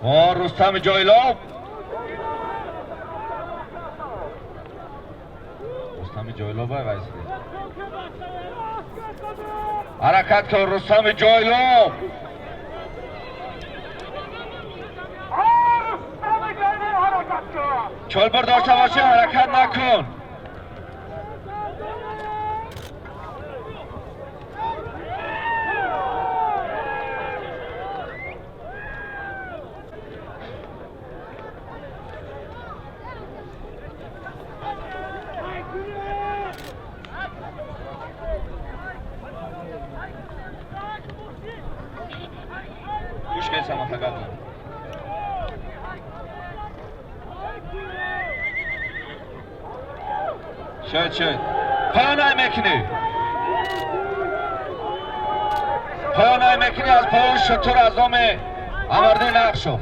О, Рустами Ҷойлов. Рустами Ҷойлов вайсиди. Ҳаракат кун, Рустами Ҷойлов. Чолбир дошта бошӣ, ҳаракат накун. Гӯш кунед, самахагардон. Шуд, шуд. Поёнай мекунӣ. Поёнай мекунӣ аз поён шутур аз номи Амардин Нақшов.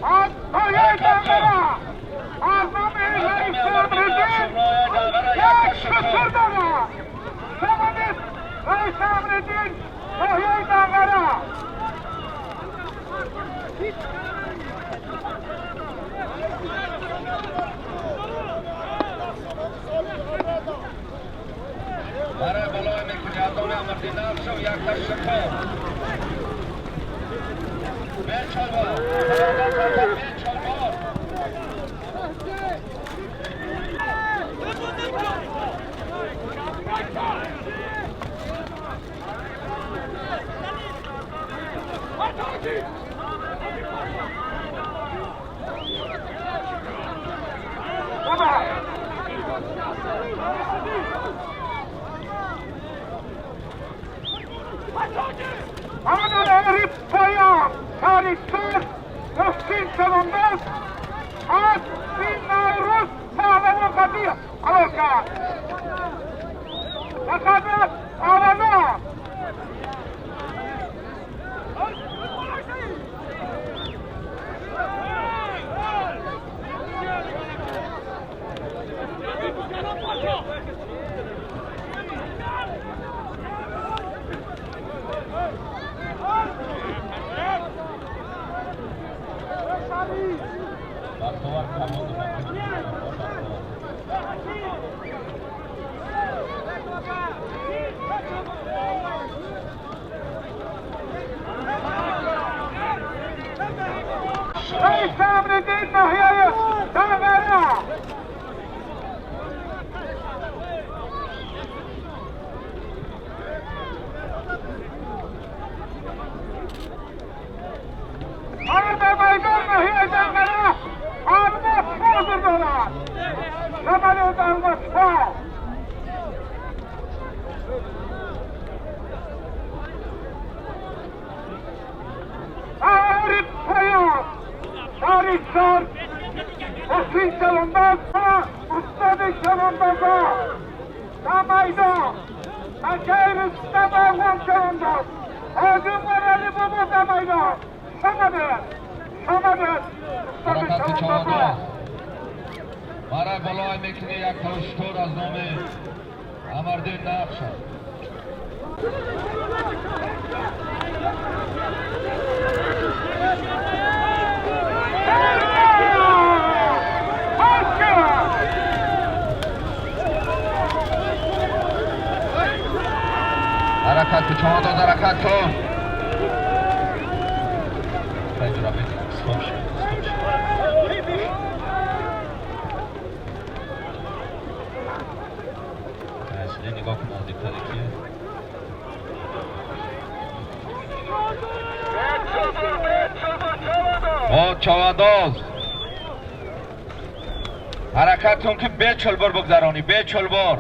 از پایه دنگره از نام رئیس امریدین یک شتر داره. توانست رئیس امریدین پایه دنگره. Барои балой мекунӣ аз номи Амардин Нақшов якта шутур. Бечалбор. Бечалбор. آن پایان تاریخ محسن چلنداز از این نوروز پهلوان قدیر قرار کرد. فقط آوانا Бахтовар команду. رئیس امریدین ناحیه دنگره. مرد میدان ناحیه دنگره الماس حاضر دارد. زمان الماس ها. عارف پایان تاریخ حسین چلنداز استاد چلنداز در میدان اکیر رستم اول چلنداز حاجی علی بابا در میدان. شمده شمده استاد ҳаракати چلنداز. чавандоз. Барои балой мекунӣ якта шутур аз номи Амардин Нақшов. Ҳаракат кун, чавандоз, ҳаракат кун. Панҷара бед. Стоп шуд, стоп шуд. Асли нигоҳ кун, наздиктаре кие. О, чавандоз. Ҳаракат кун ки бечолбор бигзаронӣ, бечолбор.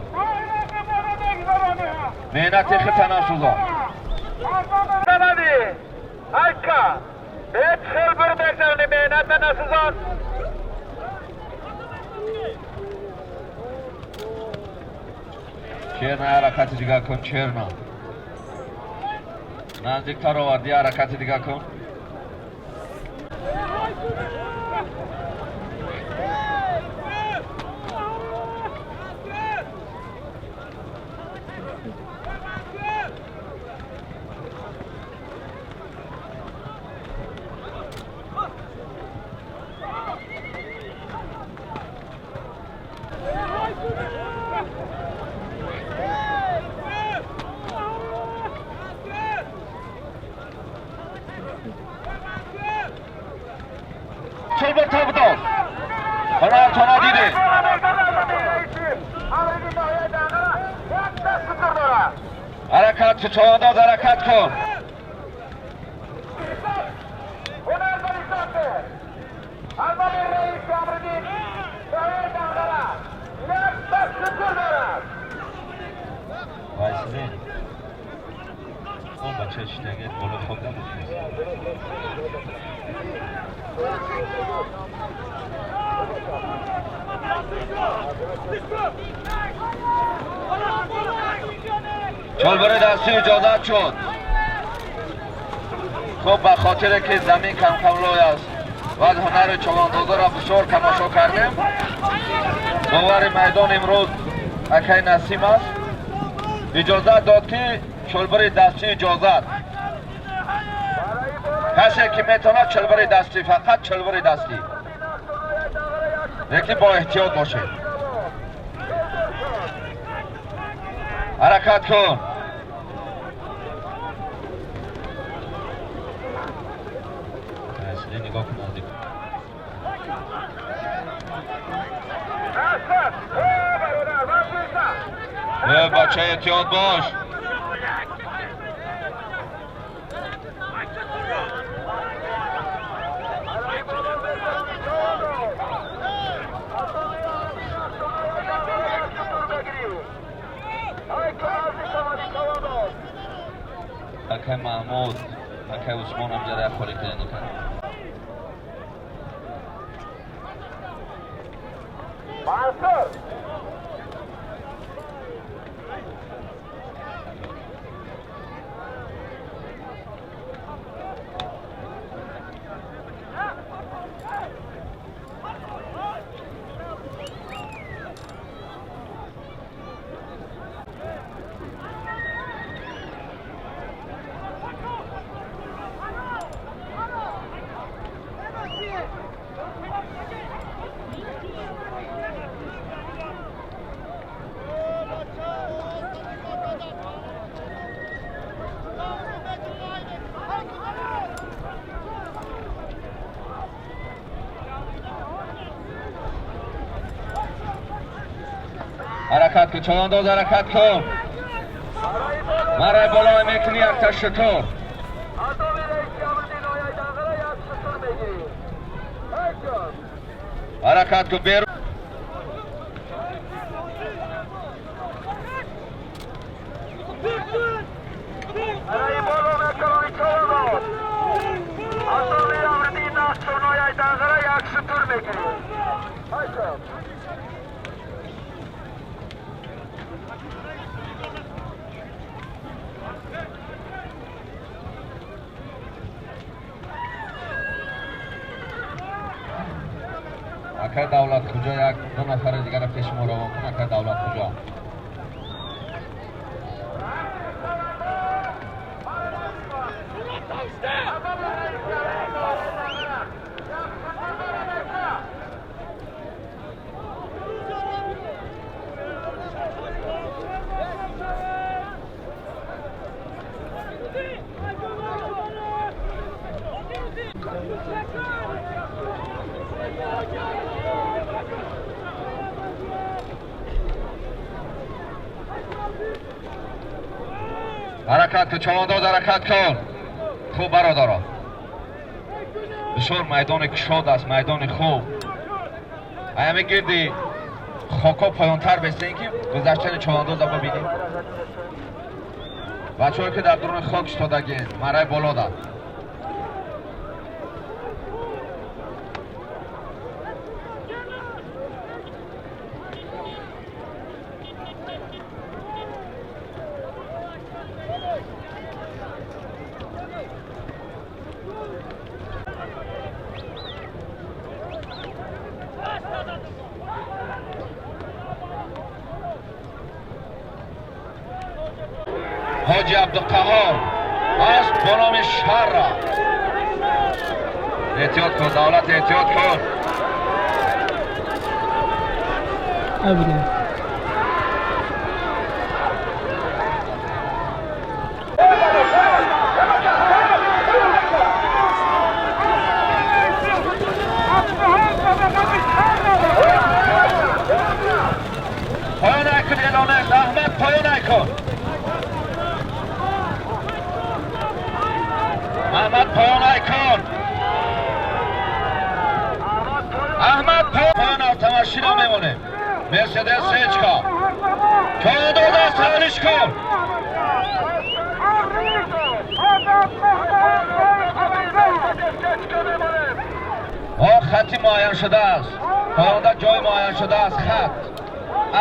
Меҳнати хита насӯзон. Айка бечолбор бигзаронӣ, меҳната насӯзон. Черна, ҳаракати дигар кун, черна. Наздиктар оварди, ҳаракати дига кун. ҳаракат чавандоз, ҳаракат кун. Вайсидин. Он бача читаги боло хок набуд. Чолбари дастӣ иҷозат шуд. Хуб, ба хотире ки замин камкам лой аст ва ҳунари чавандозаро бисёр тамошо кардем, бовари майдон имрӯз акай Насим аст, иҷозат дод ки чолбари дастӣ иҷозат. Касе ки метавонад чолбари дастӣ, фақат чолбари дастӣ, лекин бо эҳтиёт бошед. Ҳаракат кун. Нигоҳ кун наздик. Бача, эҳтиёт бош. Акай Маҳмуд, акай Усмон ҳам ҷара холӣ карданд. Ҳаракат кун, чавандоз, ҳаракат кун. Марай боло мекунӣ якта шутур. Ҳаракат кун, берун. Акай Давлат куҷо? Як ду нафари дигара пеши мо равон кун. Акай Давлат куҷо? Ҳаракат кун, чавандоз, ҳаракат кун. Хуб, бародаро, бисёр майдони кушод аст, майдони хуб. Аями гирди хокҳо поёнтар бестем, ки гузаштани чавандоза бибинем. Бачаҳое ки дар дуруни хок истодагиен, марай боло дад. Ҳоҷи Абдуқаҳор, асп бо номи Шарра. Эҳтиёт кун, Давлат, эҳтиёт кун. Абина. Поён айкун, эълон аст. Аҳмад, поён айкун. Аҳмад, поён айкун. Аҳмад, поён. Автомашина мемонем, Мерседес сечка. Чорандоз аст, ҳалиш кун. О, хати муайян шудааст, поёнда ҷои муайян шудааст. Хат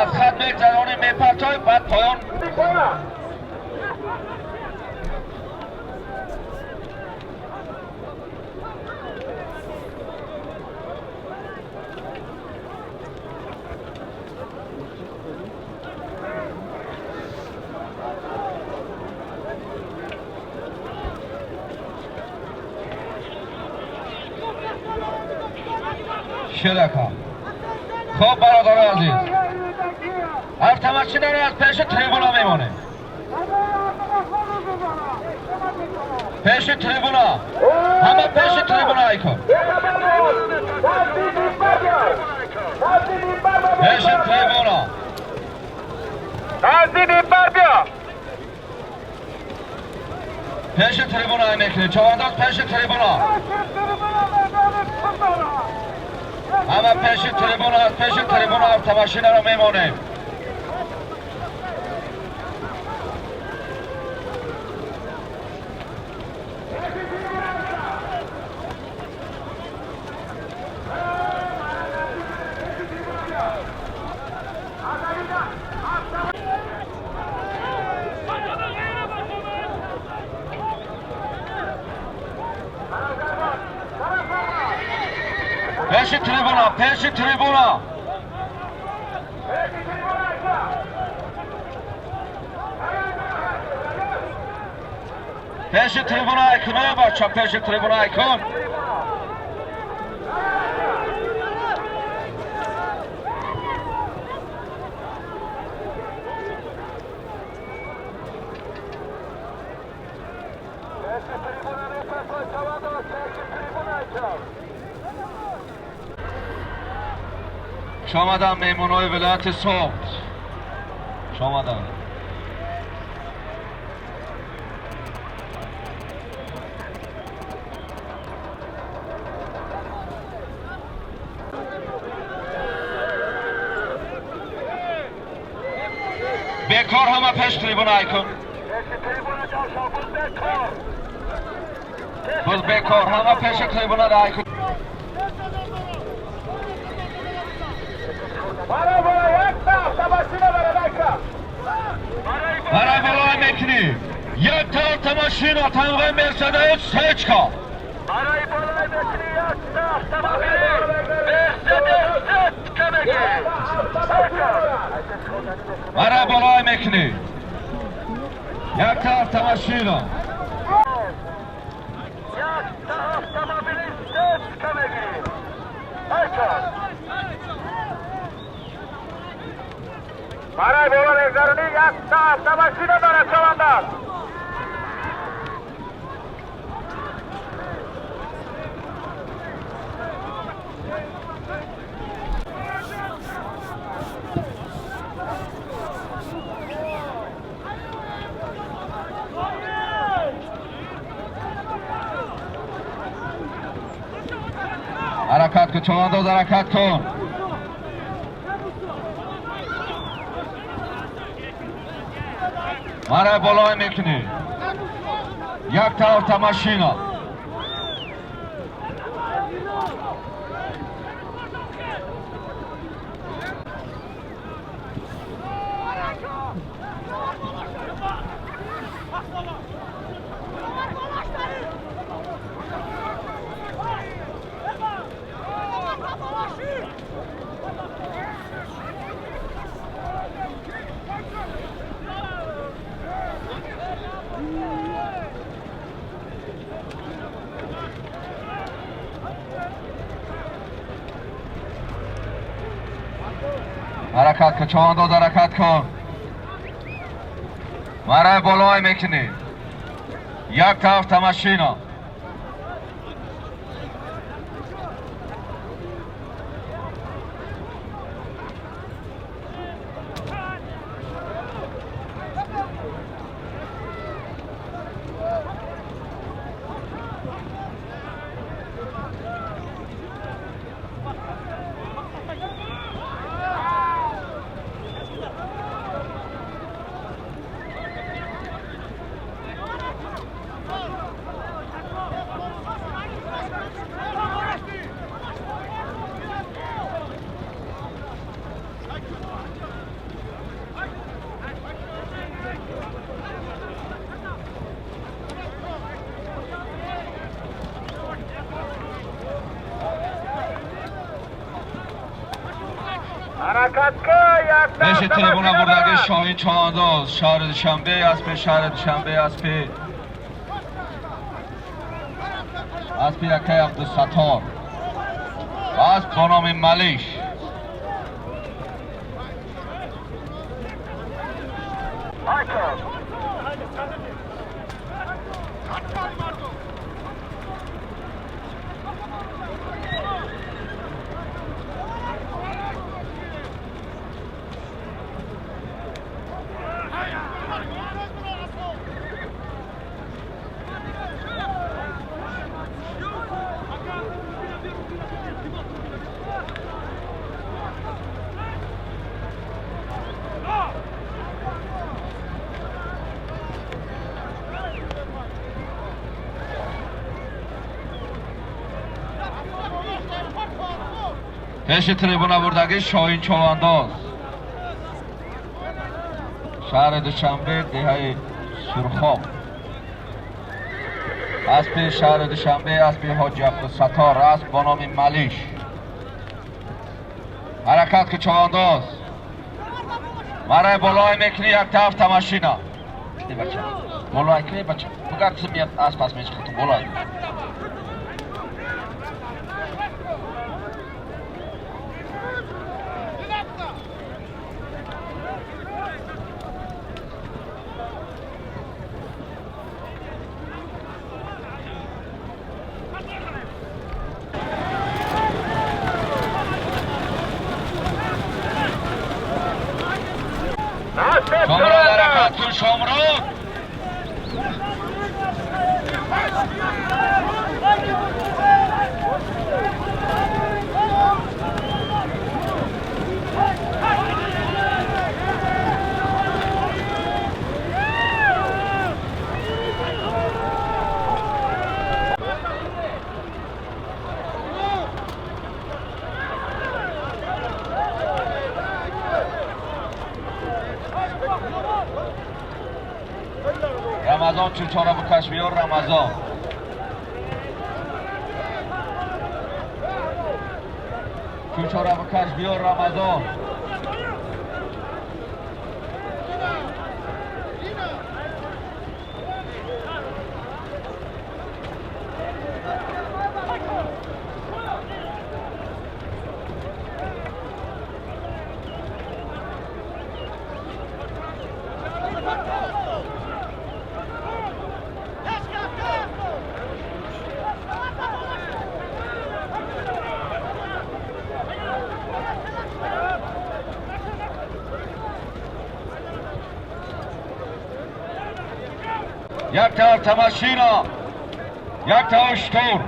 аз хат мегзаронем, мепартоем, баъд поён. Шудака. Хоб, бародарои азиз, автомашинаро аз пеши трибуна мемонем, пеши трибуна, ҳама пеши трибуна айкун, пеши трибуна. Назди минбар биё. Пеши трибуна мекунем, чавандоз, пеши трибуна, ҳама пеши трибуна, аз пеши трибуна автомашинаро мемонем. Пеши трибуна, пеши трибуна. Пеши трибуна айкун, ой бача, пеши трибуна айкун. Шомадан, меҳмонҳои вилояти Суғд, шомадан. Бекор, ҳама пеш трибуна айкун. Боз бекор, ҳама пеши трибуна айкун. Бара бола якта автомашина дорад, ака. Барай болой мекунӣ якта автомашина, тамғаи Мерседес сечка. Барай болой мекунӣ якта автомобили Мерседес сечка мегӣ. Барай болой мекунӣ якта автомашина. Якта автомобили сечка мегӣ. Ака. Барай бола мегзаронӣ якта автомашина дорад, чавандоз. Ҳаракат кун, чавандоз, ҳаракат кун. Мара болой мекунӣ якта автомашина. Ҳаракат кун, чавандоз, ҳаракат кун. Марай болой мекунӣ. Як тараф тамашина. Пеши трибуна бурдаги Шоҳин Чавандоз, шаҳри Душанбе, аспи шаҳри Душанбе, аспи якаи Абдусаттор, асп бо номи Малиш. Пеши трибуна бурдаги Шоҳин Чавандоз, шаҳри Душанбе, деҳаи Сурхоб, аспи шаҳри Душанбе, аспи Ҳоҷи Абдусаттор, асп бо номи Малиш. Ҳаракат ки, чавандоз, марай болой мекунӣ, як тараф тамашина. Бача, болой кунӣ, бача, бугар миёд, асп пас мечиха, ту болой. Шомрод, ҳаракат кун, Шомрод. Рамазон, чучора букаш биёр, Рамазон. Чучора букаш биёр, Рамазон. Як тараф тамашина, як тараф штур.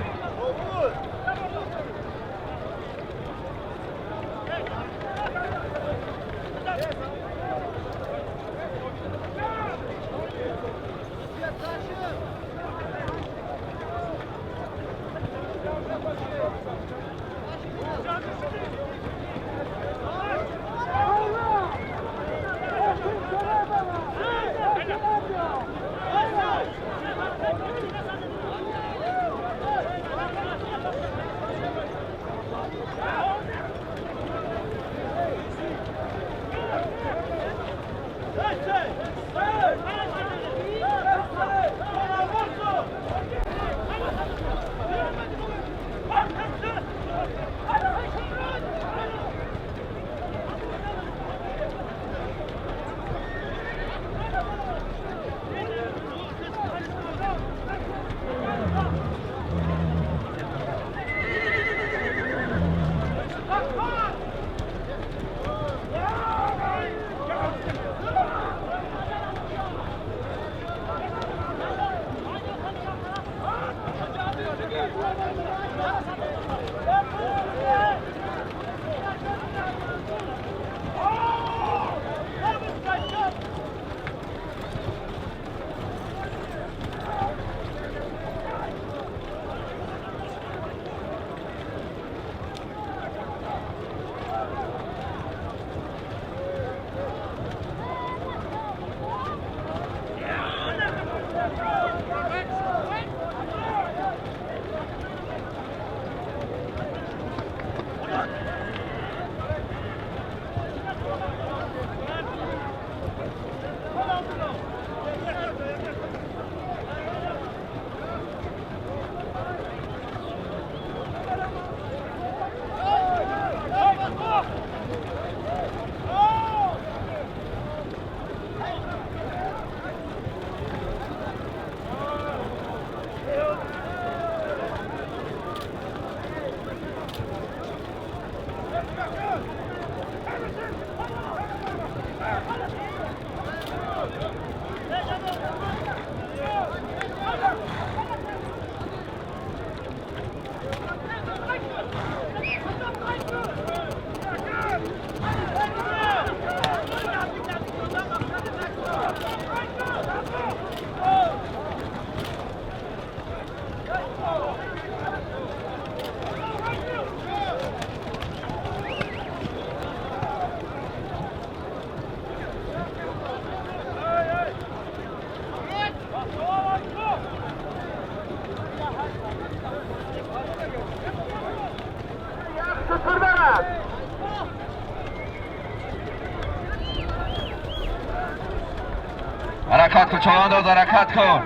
Ҳаракат кун, чавандоз, ҳаракат кун.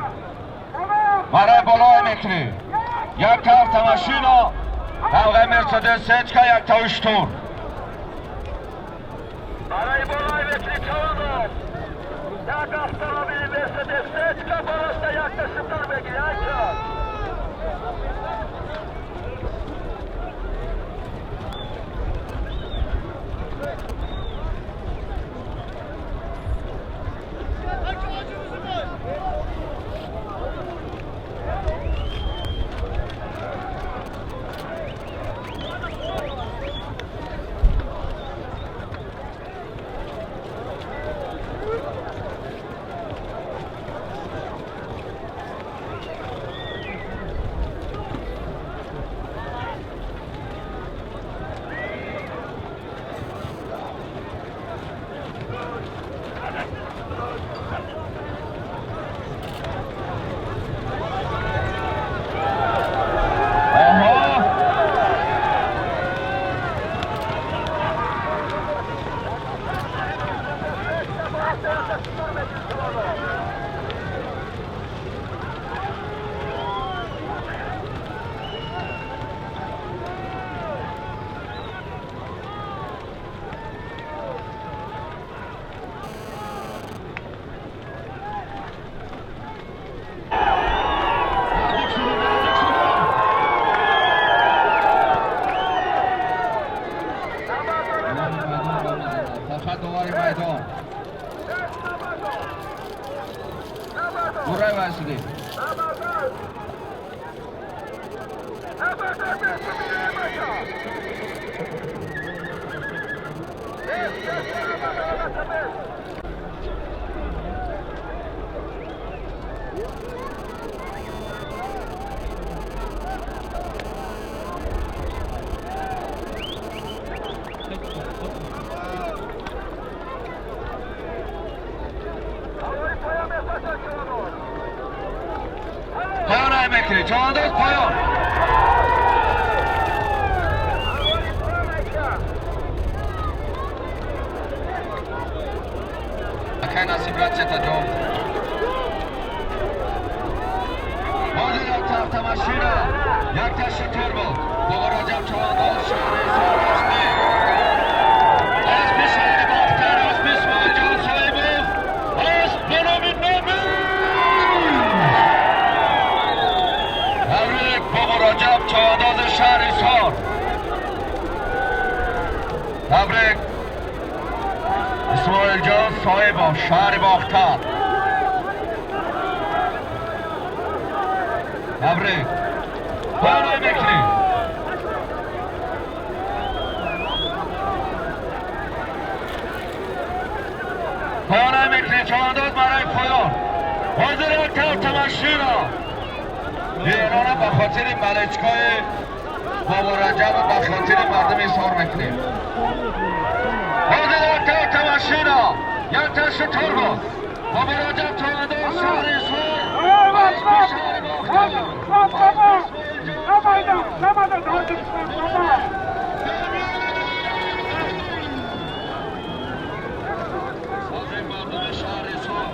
Барои болое мекунӣ. Якта автомашина, ҳамғаи Мерседес сечка, якта уштур. Барои болое мекунӣ, чавандоз. Як автомобили Мерседес сечка болоста якта шутур мегирӣ. Айча. Фақат довари майдон. Урай васиди. Поён мекунӣ, чавандоз, поён. Акай Насиб, ратсията ҷавоб. Ҳозир якта автомашина, якта шутур буд. Бобо Раҷаб чавандоз шаҳри Ҳисор аспи. Аспи шаҳри Бохтар, аспи Исмоилҷон Соҳибов, асп ба номи Номи. Табрик, Бобо Раҷаб чавандози шаҳри Ҳисор. Табрик, Исмоилҷон Соҳибов, шаҳри Бохтар. Табрик. Чавандоз барои поён. Ҳозир як автомашина. Эълона ба хотири малечкои Бобо Раҷаб, ба хотири мардуми Ҳисор мекунем. Ҳозир як автомашина, якта шутур буд. Бобо Раҷаб Чавандоз, шаҳри Ҳисор, аспи шаҳри Бохтар. Ҳозир мардуми шаҳри Ҳисор.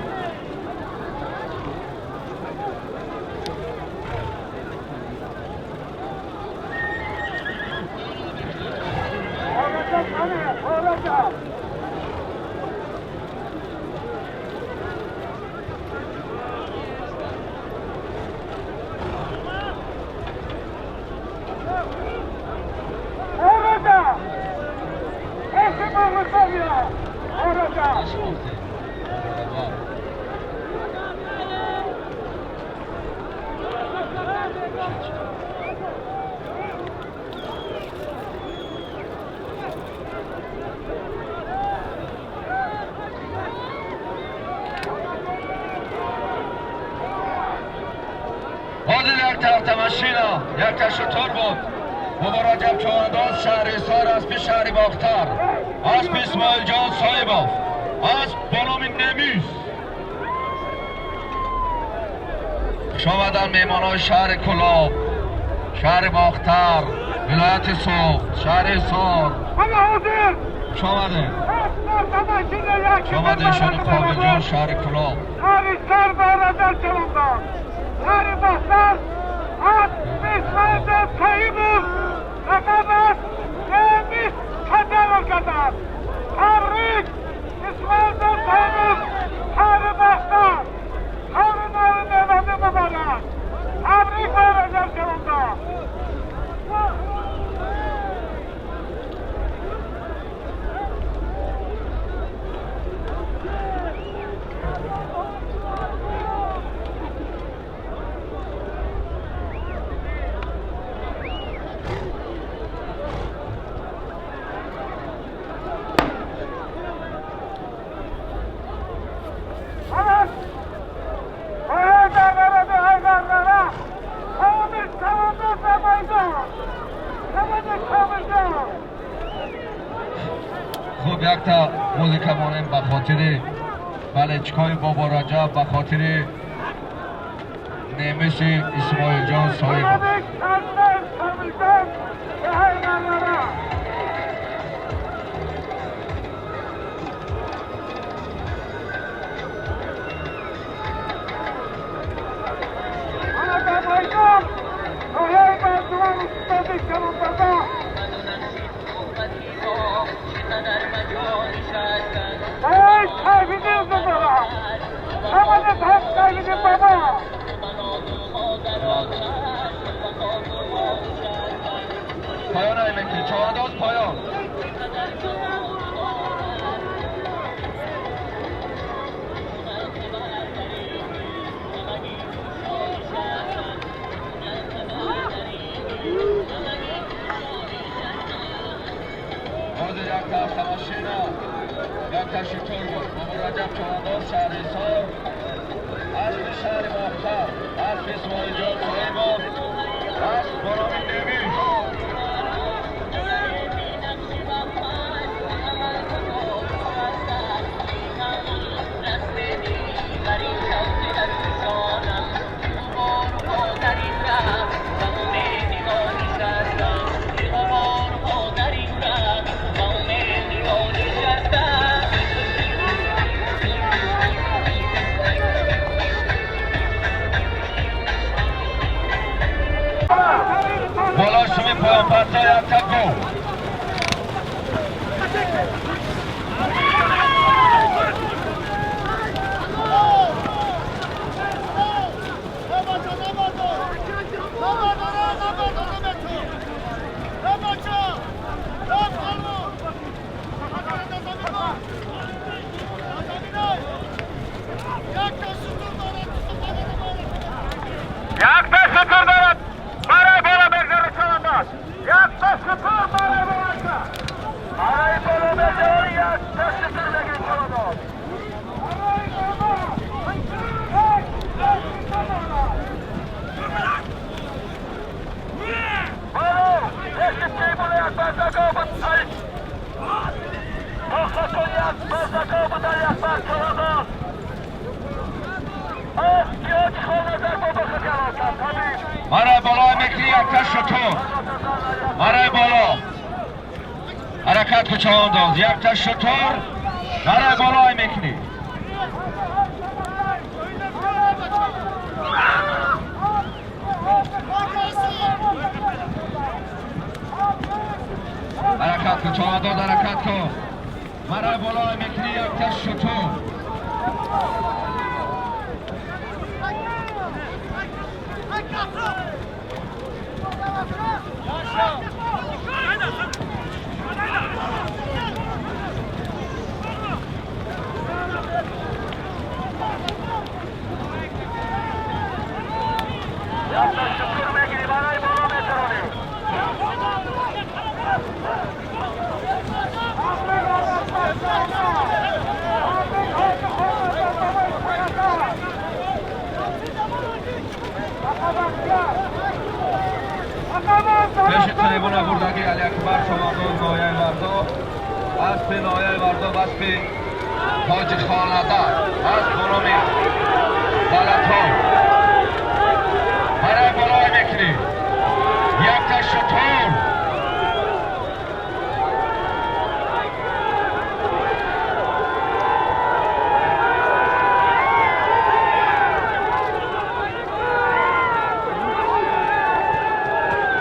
Ҳозир якта автомашина, якта шутур буд. Бобо Раҷаб Чавандоз, шаҳри Ҳисор, аспи шаҳри Бохтар, аспи Исмоилҷон Соҳибов, асп бо номи Немис. Хуш омаданд меҳмонҳои шаҳри Кӯлоб, шаҳри Бохтар, вилояти Суғд, шаҳри Ҳисор. Хуш омадед, хуш омадед, ишони Қобилҷон, шаҳри Кӯлоб. Шаҳри Бохтар, асп Исмоилҷон Соҳибов, рақамаш Немис таҷаррур кардааст. Табрик, Исмоилҷон Соҳибов, шаҳри Бохтар. Шаҳри нави неъмати муборак. Табрик, Бобораҷаб Чавандоз. Хуб, якта музыка монем ба хотири балечкои Бобо Раҷаб, ба хотири Немиси Исмоилҷон Соҳибов. Поён ай мекунӣ, чавандоз, поён. Ҳозир якта автомашина, якта шутур буд. Бобо Раҷаб Чавандоз, шаҳри Ҳисор, аспи шаҳри Бохтар, аспи Исмоилҷон Соҳибов, асп бо номи Немис. Боло шуми поёнпарто, якта гол. Якта шутур дорад барои боло бергара чавандоз. Якта шутур. Мекунӣ якта шутур. Барои боло ҳаракат кун, чавандоз. Якта шутур барои боло ай мекунӣ. Ҳаракат кун, чавандоз, ҳаракат кун. Барои боло ай мекунӣ якта шутур. Якта шутур мегирӣ, барои боло метаронӣ. Пеши трибуна бурдагӣ Алиакбар чавандоз, ноҳияи Варзоб. Аспи ноҳияи Варзоб, аспи Ҳоҷи Холназар, асп бо номи Залатой. Барои болое мекунӣ якта шутур.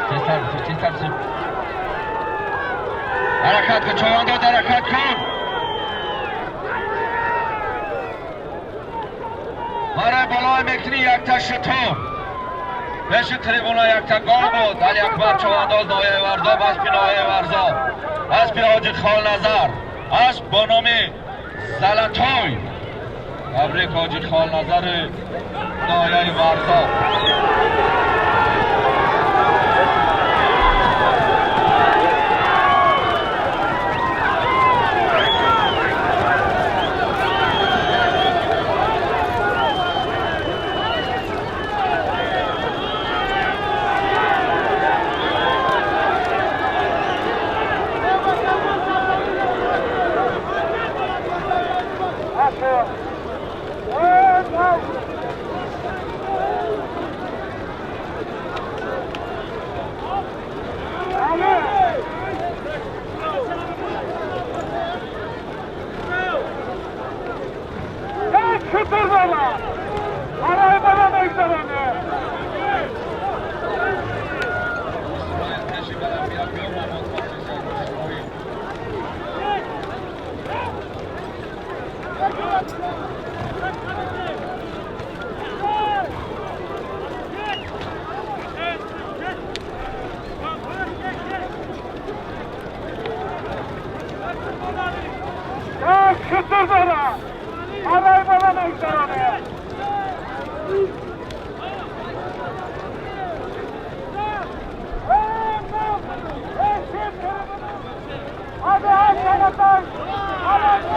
Тезтар бисир, тезтар бисир. Ҳаракат кун, чавандоз, ҳаракат кун. Барои болое мекунӣ якта шутур. Пеши трибуна якта гол буд. Алиакбар чавандоз, ноҳияи Варзоб, аспи ноҳияи Варзоб, аспи Ҳоҷи Холназар, асп бо номи Залатой. Табрик, Ҳоҷи Холназари ноҳияи Варзоб. Шутур бала! Барои бала мегзаронӣ. Исроил, пеши баландия биё, Мамод Фатизод, Исроил. Як шутур бала! Барои бала мегзаронӣ. Ҳаракат кун, чавандоз, ҳаракат кун.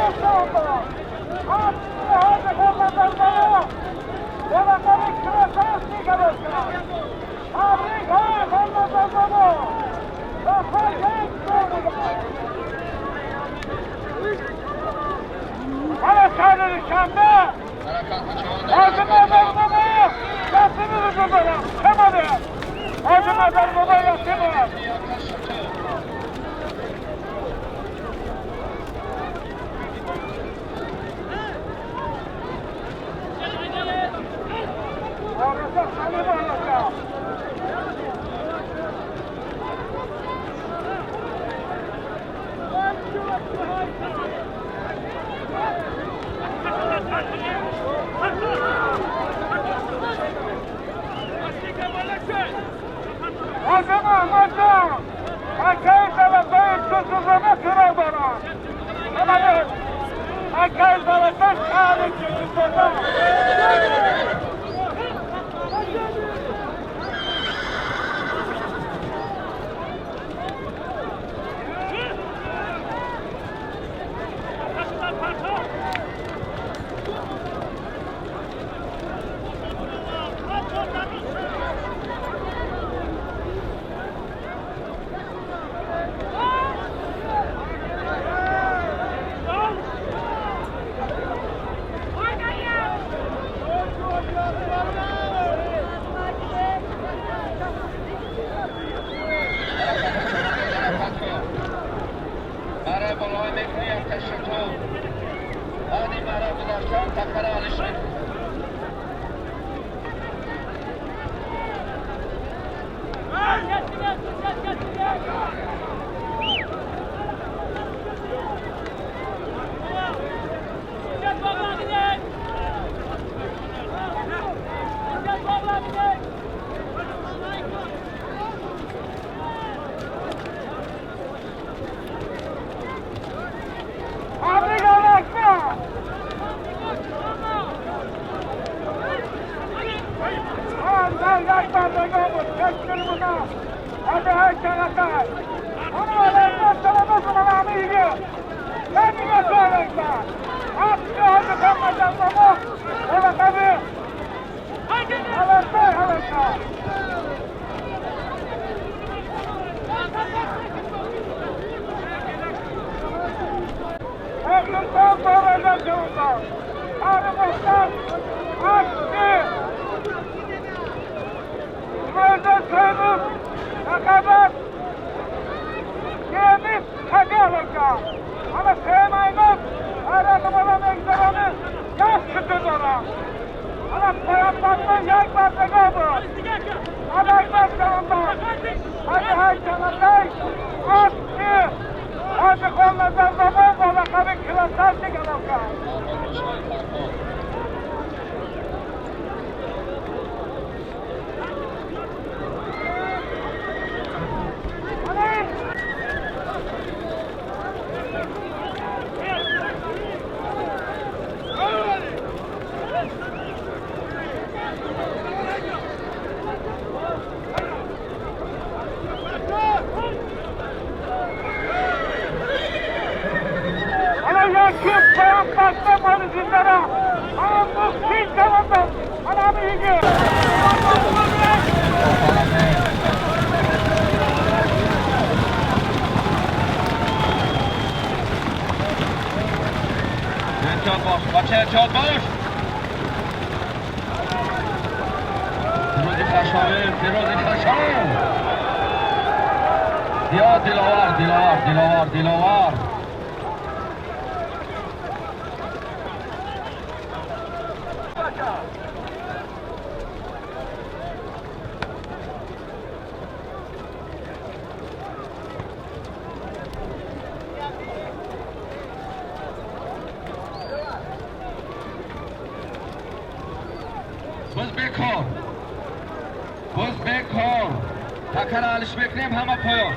Якта шутур. احتیاط باش. فیروز خشاوی، فیروز خشاوی. یا دلاور، دلاور، دلاور، دلاور. باز بکار، باز بکار. تکر علیش بکنیم همه پایان.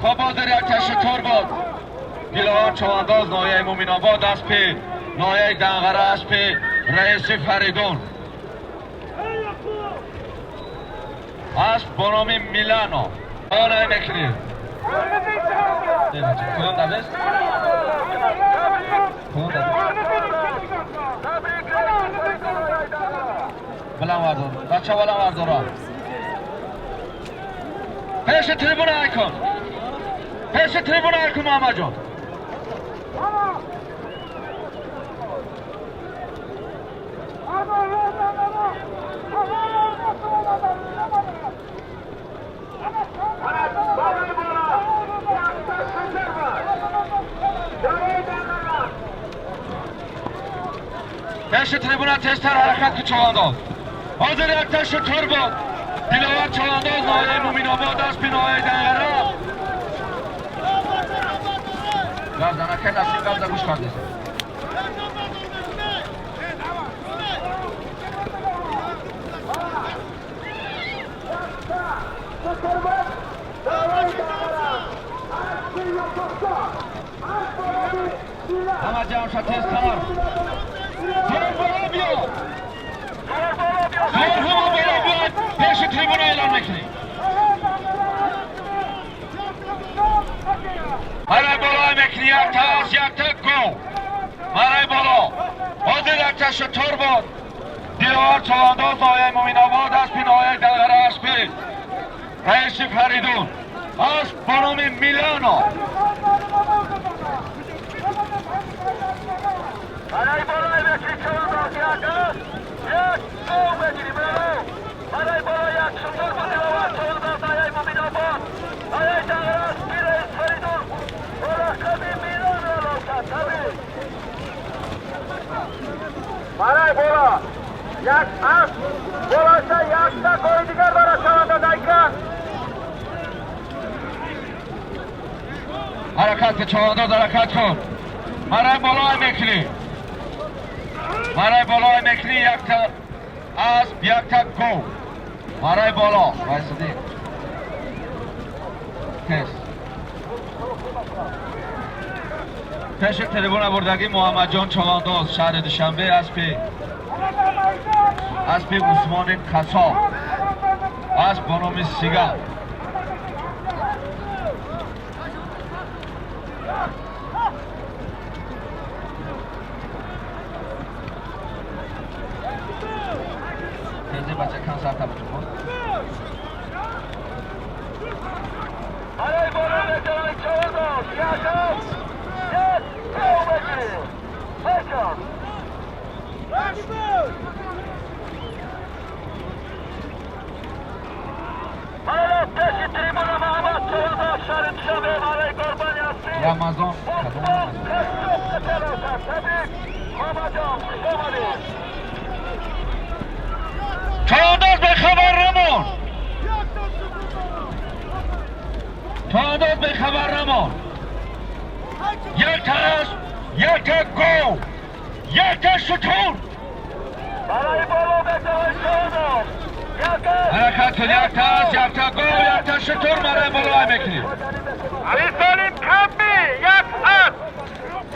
خب حاضر یک تشکر بود. دلاور چوانداز ناحیه مومین‌آباد اسب ناحیه دنغره اسب رئیس فریدون اسب با نام میلانو. پایان نمیکنیم. پایان دوست. بلند وردار بچه، بلند وردارا. پیش تریبون کن، پیش تریبون کن محمد جان. پیش تریبون تزتر حرکت که چوانداز. حاضر یک تشکر بود. دلاور چوانداز ناحیه مومین‌آباد اسب ناحیه دنغره. گردنه که نسیم گرده گوش کرده. همه جمع شد تزتر. زور بالا بیا، زور همه بالا بیا. پیش تریبون اعلان میکنیم. مرای بالا میکنی یک تا از یک تا گو. مرای بالا حاضر یک تا شطور بود. دلاور چوانداز ناحیه مومین‌آباد اسب ناحیه دلغره اسب رئیس فریدون اسب با نام میلانو. برای بالای بکری چوانداز یک است یک دو بگیری برو. برای بالای یک شطور بود. دلاور چوانداز ناحیه مومین‌آباد ناحیه دلغره اسب رئیس فریدون با لقب میلان را لوکد. تبریک. برای بالا یک اسب بالا یک تا گل دیگر برای چوانداز ایکن. حرکت که چوانداز حرکت کن. مرای بالای میکنی، مرای بالای میکنی یک تا اسب یک تا گو. مرای بالا وایسادی تست. پیش تریبون بردگی محمد جان چوانداز شهر دوشنبه اسب Аспи Усмони Қассоб, асп бо номи Сигал. Тези бача кам сарта бутун. Барои боло метавонед чавандоз як аст, як гов бигиред. Бекон. Мана пеши трибуна Муҳаммад чавандоз шаҳри Душанбе барои қурбони ҳастӣ. Рамазон кадом Устод Рамазон? Қассоб талошад. Табрик, Муҳаммадҷон, хуш омадед. Чавандоз бехабар намон. Чавандоз бехабар намон. Як та асп, як та гов, як та шутур. Барои боло метавонед чавандоз як аст, Ҳаракат кун, як та асп, як та гов, як та шутур барои боло мекунӣ. Рисолим камби як асп,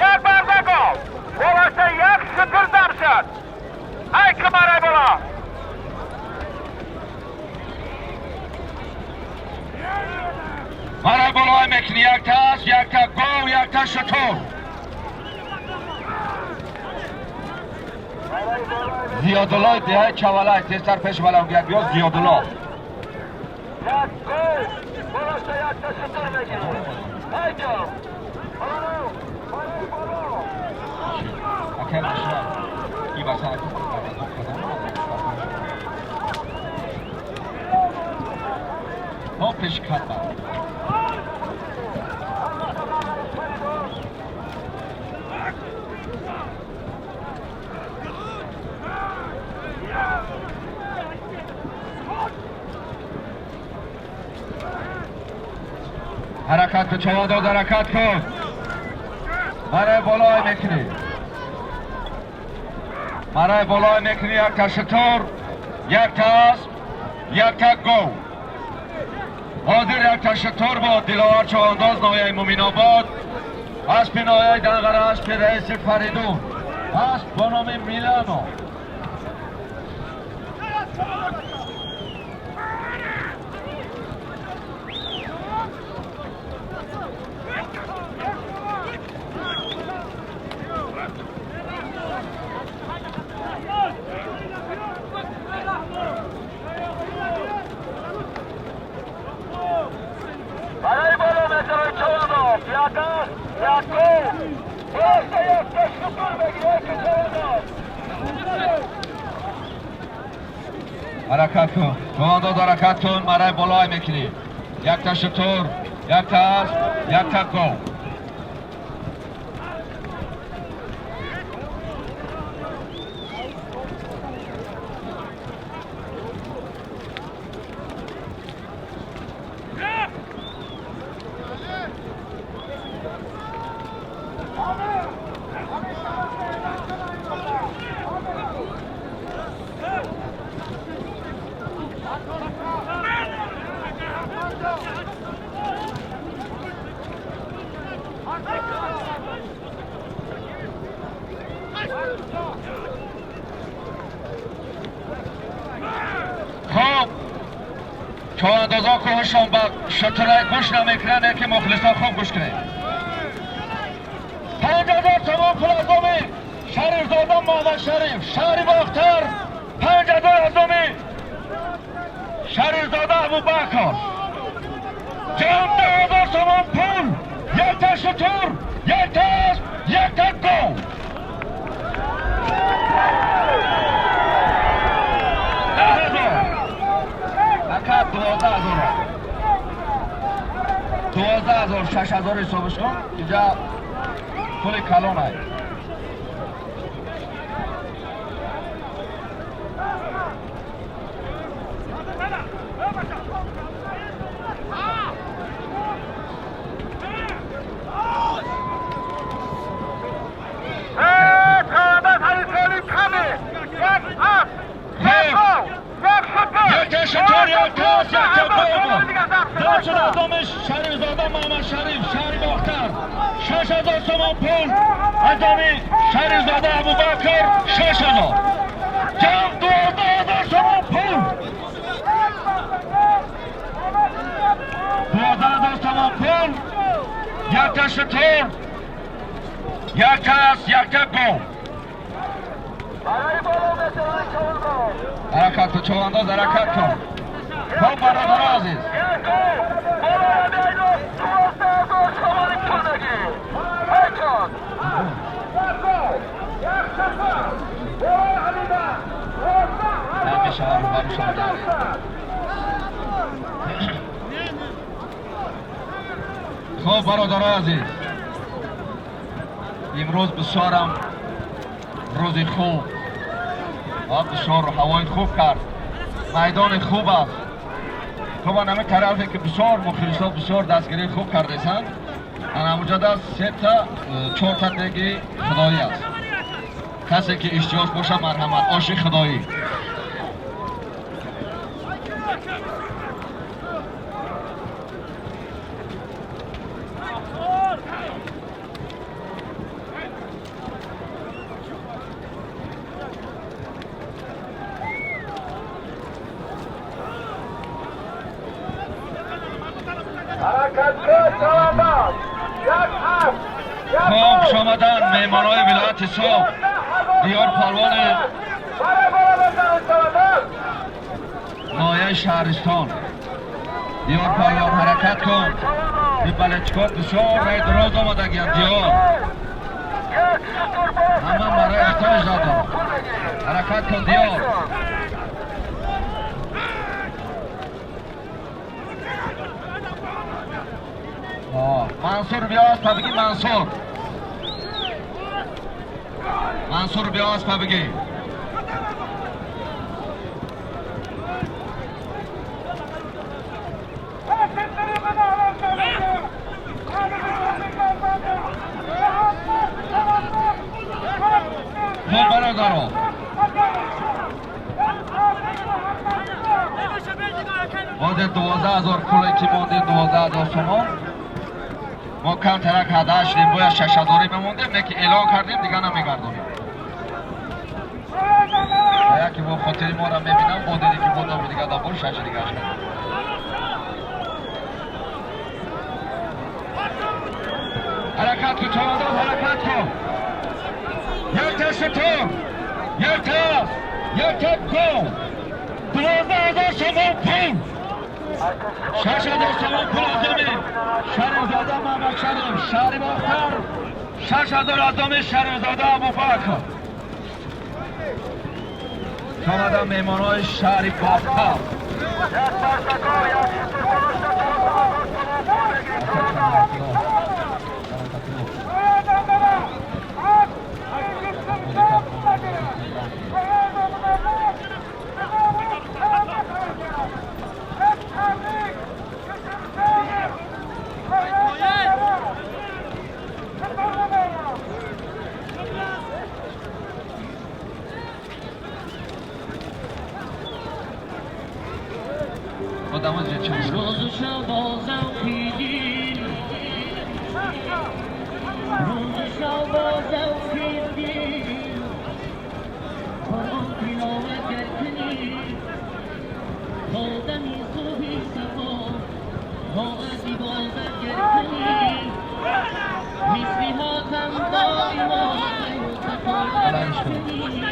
як барда гов, болоша як шутур зам шуд. Ай ки барои боло. Барои боло мекунӣ як та асп, як та гов, як та шутур. Зиёдуллои деҳаи Чавалай тезтар пеш балангияк биё, Зиёдулло. Як гов, болоша як та шутур мегиред. Ай ҷон. Боло, барои боло. Акай машина. И баса Рамазон кадом Рамазон? Ҳо пеш кадба. Ҳаракат кун, чавандоз, ҳаракат кун. Барои болой мекунӣ. Барои болой мекунӣ як та шутур, як та асп, як та гов. Ҳозир як та шутур бо Диловар чавандоз ноҳияи Муминобод, аспи ноҳияи Данғара, аспи раиси Фаридун, асп бо номи Милано. Барои боло метавонед чавандоз як аст, як гов, болоша як та шутур мегиред, ки чавандоз. Ҳаракат кун, чавандоз, ҳаракат кун, барои болой мекунӣ. Як та шутур, як та асп, як та гов. Хуб, чавандозо кӯҳашон ба шутурай гӯш намекунанд, яке мухлисон хуб гӯш кунед. 5000 сомон пул аз номи Шарифзода Муҳаммад Шариф, шаҳри Бохтар, 5000 аз номи Шарифзода Абубакр. Ҷамъ 10 000 сомон пул, як та шутур, як та асп, як та гов. 10 000. Ака, 12 000. 12 000, 6000 ҳисобиш кун. Инҷа пули калон ай. Чавандоз Ҳарисолим каме як асп, як гов, як шутур. Як та шутур, як та асп, як та гов. Зад шуд аз номи Шарифзода Муҳаммад Шариф, шаҳри Бохтар. 6000 сомон пул аз номи Шарифзода Абубакр, 6000. Якта шутур, якта асп, якта гов. Ҳаракат кун, човандоз, ҳаракат кун. Хоб, бародаро азиз. Намешавад рӯбарӯ шавад. Хоб, бародарои азиз, имрӯз бисёрам рӯзи хуб ва бисёр ҳавои хуб кард, майдони хуб аст. Хуб, ҳами тарафе ки бисёр мухлисо бисёр дастгирии хуб кардесанд, анамуҷода сета чорта деги худоӣ аст. Касе ки иштиёш боша, марҳамат, оши худоӣ. Хоб, хушомадан меҳмонҳои вилояти Суғд, Диёр палвони ноҳияи Шаҳристон. Диёр палвон, ҳаракат кун. Болельщик о бисёр рай дуроз омадагиянд. Диёр, ҳама маро эҳтиёҷ додам. Ҳаракат кун, Диёр. Мансур, биё, аспа бигӣ. Мансур, Мансур, биё, аспа бигӣ. Хуб, бародаро, ҳозир 12 000 пуле ки мондем, 12 000 сомон, мо камтарак ҳада шудем, бояд 6 ҳазорӣ мемондем, лекин эълон кардем, дига намегардонем. Яке бо хотири моро мебинам, бо диде ки бо номи дига дабор шаши дигаш кардем. Ҳаракат кун, чавандоз, ҳаракат кун. Якта шутур, якта асп, якта гов, 12 000 сомон пул, 6 000 сомон пул аз номи Шарифзода Маҳмадшариф, шаҳри Бохтар, 6 000 аз номи Шарифзода Абубакр. Омадан меҳмонҳои шаҳри Бохтар. Одамо. روز و شب با ذوقی دل، روز و شب با ذوقی دل، قرآن تلاوت گر کنی، تا دمی صبح صفا طاعت عبادت گر کنی، مثل حاتم دائما خیر و سخاوت کنی.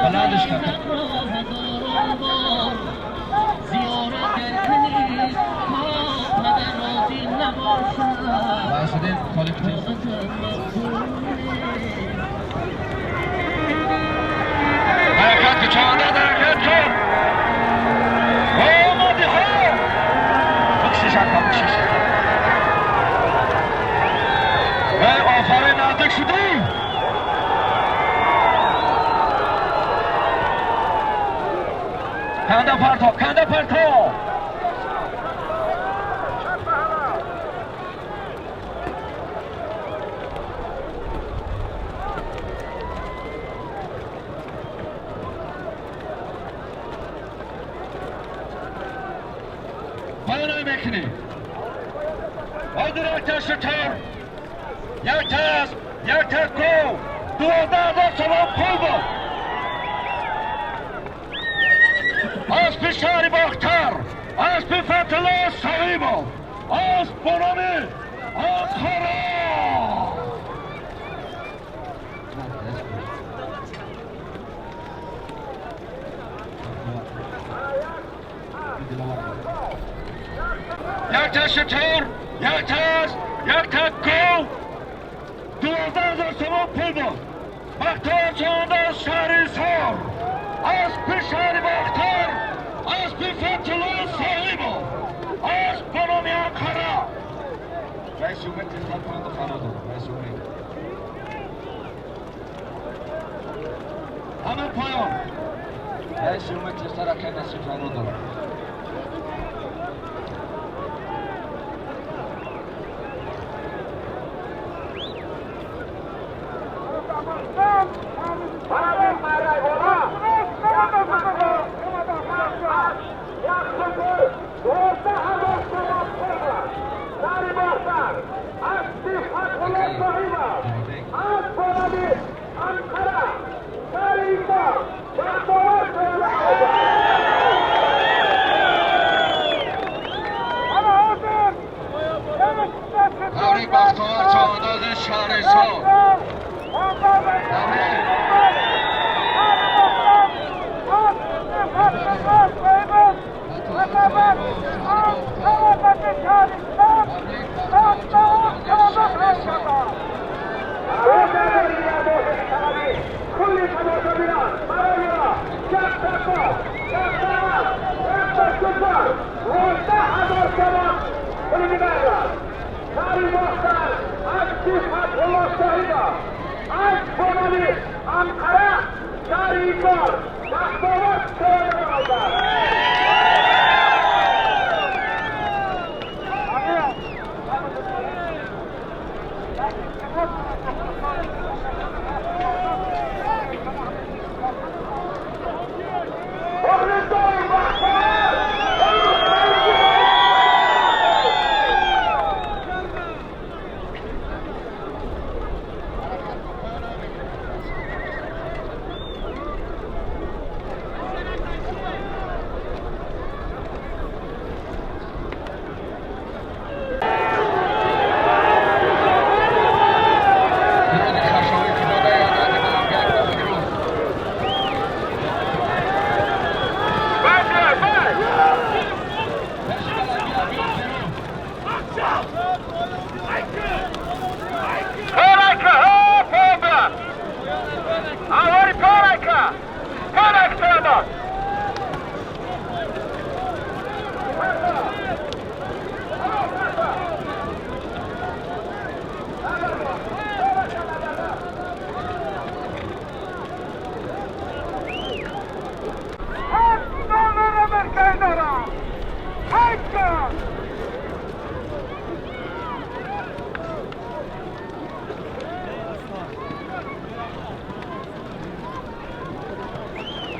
بلندش کن. حق را هزاران بار زیارت گر کنی، تا پدر راضی نباشد، Насриддин Толиб. طاعتت مقبول. Ҳаракат кун, чавандоз, ҳаракат кун. Омади хо, бикшиш, ака, бикшиш. Эй, офарин, наздик шудӣ. Канда парто, канда парто. Поёна мекунӣ. Ҳозир якта шутур, якта асп, якта гов, 12 000 сомон пул буд. Аспи шаҳри Бохтар, аспи Фатулло Салимов, асп бо номи Анқара. Якта шутур, якта асп, якта гов, 12 000 сомон пул буд. Бахтовар чавандоз шаҳри Ҳисор, аспи шаҳри Бохтар, аспи Фатҳулло Соҳибов, асп ба номи Анқара. Раиси Умед тезтар кунанду фаро дорад. Раиси Умед. Ҳама поён. Раиси Умед тезтар, акай Насиб фаро дорад. Табрик, Бахтовар чавандози шаҳри Ҳисор. Табрик. Табрик, Бахтовар чавандози шаҳри Ҳисор. کل تماشابینان برای ما یک تکا، یک سمت، یک شکر، 19 000 تومان پول میبرد. شهری باختر، اسب فتح‌الله صاحبا، اسب به نام انقره، شهر ایکار، بختاور چهار. Дуруди хашовӣ фидодаи ҳазрати Балангак Фирӯз. Пеши Балангак биё, Фирӯз. Порайка, о, побра! Авори порайка! Порайка чавандоз!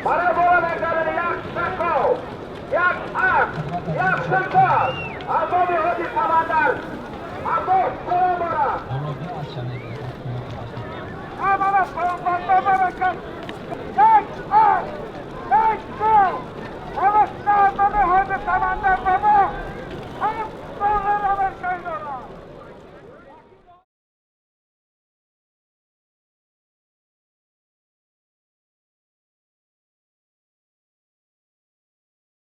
برای بالا بردن یک سکو، یک اسب، یک شکار، ارباب حاجی سمندر عباس سلام دارد. Боло биё, аз шанеги. یک اسب، یک گاو،